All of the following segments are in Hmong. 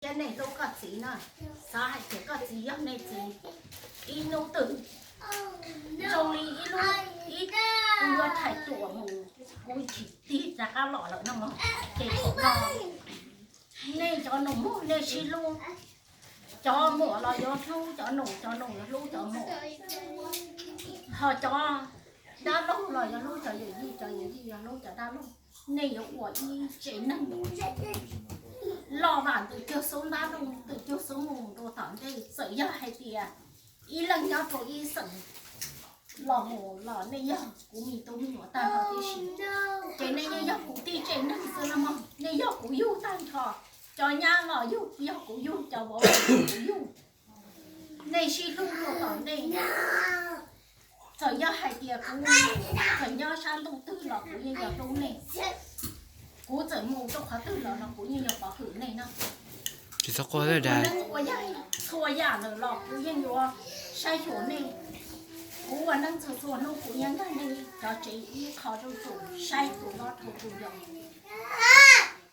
Thiab nej hlub koj txiv na, xav hais tias koj txiv yog nej txiv. Ib hnub twg zoo li ib lub, ib, kuv yuav thaim tuam mus, kuv tsis tig rov qab los lawm no mog. Ces thaum no nej cov nus muag nej sib hlub, cov muam los yuav hlub cov nus, cov nus yuav hlub cov muam, ho cov dab laug los yuav hlub cov yawm yij, cov yawm yij yuav hlub cov dab laug. Nej yuav ua ib tsev neeg loj vam ntws cuag xub ntab loog, ntws cuag xub mus rau tom ntej. Txawm yog hais tias ib leeg nyob rau ib xeem los mus los nej yog kuv me tub me nyuam tag nrho tib si, ces nej yeej yog kuv tib tsev neeg xwb no mog. Nej yog kuv yug tag nrho, cov nyab los yug yog kuv yug, cov vauv los yog kuv yug. Nej sib hlub rau tom ntej. Txawm yog hais tias kuv txawm nyob sab ntuj twg los kuv yeej yuav hlub nej. Kuv txawm mus rau qhov twg los no kuv yeej yuav pov hwm nej no. Tsis txhob quaj, ua neeb ua yaig txhua yam lawm los kuv yeej yuav saib xyuas nej. Kuv ua neeb txhua txhua hnub kuv yeej nkag nej cov tsev ib qho zuj zus, saib tus hlob dhau tus yau.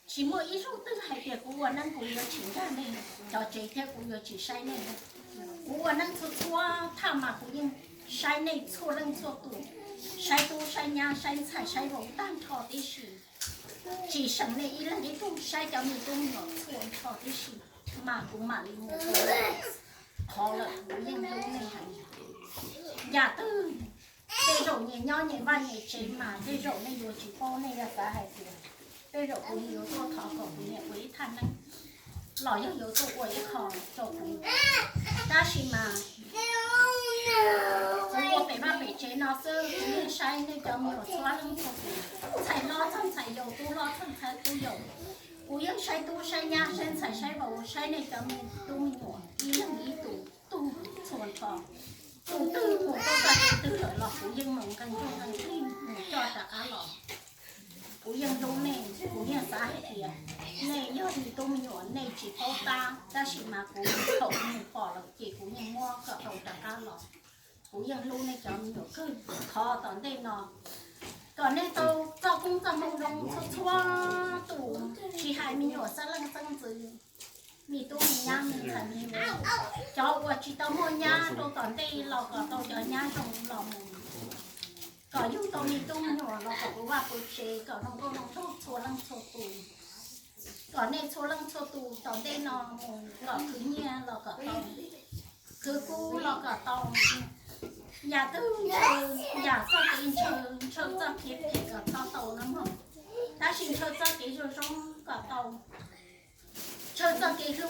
Tsis muaj ib zaug twg hais tias kuv ua neeb kuv yuav tsis nkag nej cov tsev thiab kuv yuav tsis saib nej. Kuv ua neeb txhua txhua thaj mas kuv yeej saib nej txhua leej txhua tus, saib tub saib nyab saib ntxhais saib vauv tag nrho tib si. Tsis seem nej ib leeg ib tug, saib cov me tub me nyuam txhua nrho tib si, mas kuv mam li mus qhov lawm kuv yeej hlub nej heev. Yam twg tej zaum nyias nyob nyias vaj nyias tsev mas tej zaum nej yuav tsis paub, nej yuav xav hais tias tej zaum kuv yuav tuaj thov kom kuv niam ua ib thaj neeb los yog yuav tuaj ua ib qho rau kuv. Tab sis mas kuv ua pem vaj pem tsev no xwb, kuv yeej saib nej cov me nyuam txhua leej txhua tus, ntxhais hlob txog ntxhais yau, tub hlob txog ntxhais tub yau. Kuv yeej saib tub saib nyab saib ntxhais saib vauv, saib nej cov me tub me nyuam ib leeg ib tus tug txhua nrho. Tus twg mus txog txoj kev twg lawm los kuv yeej mus nqee nruj nqee nrig mus coj rov qab los. Kuv yeej hlub nej, kuv yeej xav hais tias nej yog me tub me nyuam nej tsis paub tab, tab sis mas kuv thaum mus pom lawm ces kuv yeej muab kom tau rov qab los. Kuv yeej hlub nej cov me nyuam kawg. Qhov tom ntej no kom nej tau txoj koob txoj hmoo zoo txhua txhua tus, tsis hais me nyuam xeeb leej xeeb ntxwv, me tub me nyab me ntxhais me vauv, cov uas tsis tau muaj nyab rau tom ntej los kom tau cov nyab zoo los mus, kom yug tau me tub me nyuam los kom puv vaj puv tsev, kom zoo nkauj zoo nraug txhua leej txhua tus. Kom nej txhua leej txhua tus tom ntej no mus kom khwv nyiaj los kom tau, khwv kub los kom tau, yam twg ntshaw, yam txoj kev ntshaw, ntshaw txoj kev phem kom txhob tau no mog, tab sis ntshaw txoj kev zoo zoo kom tau, ntshaw txoj kev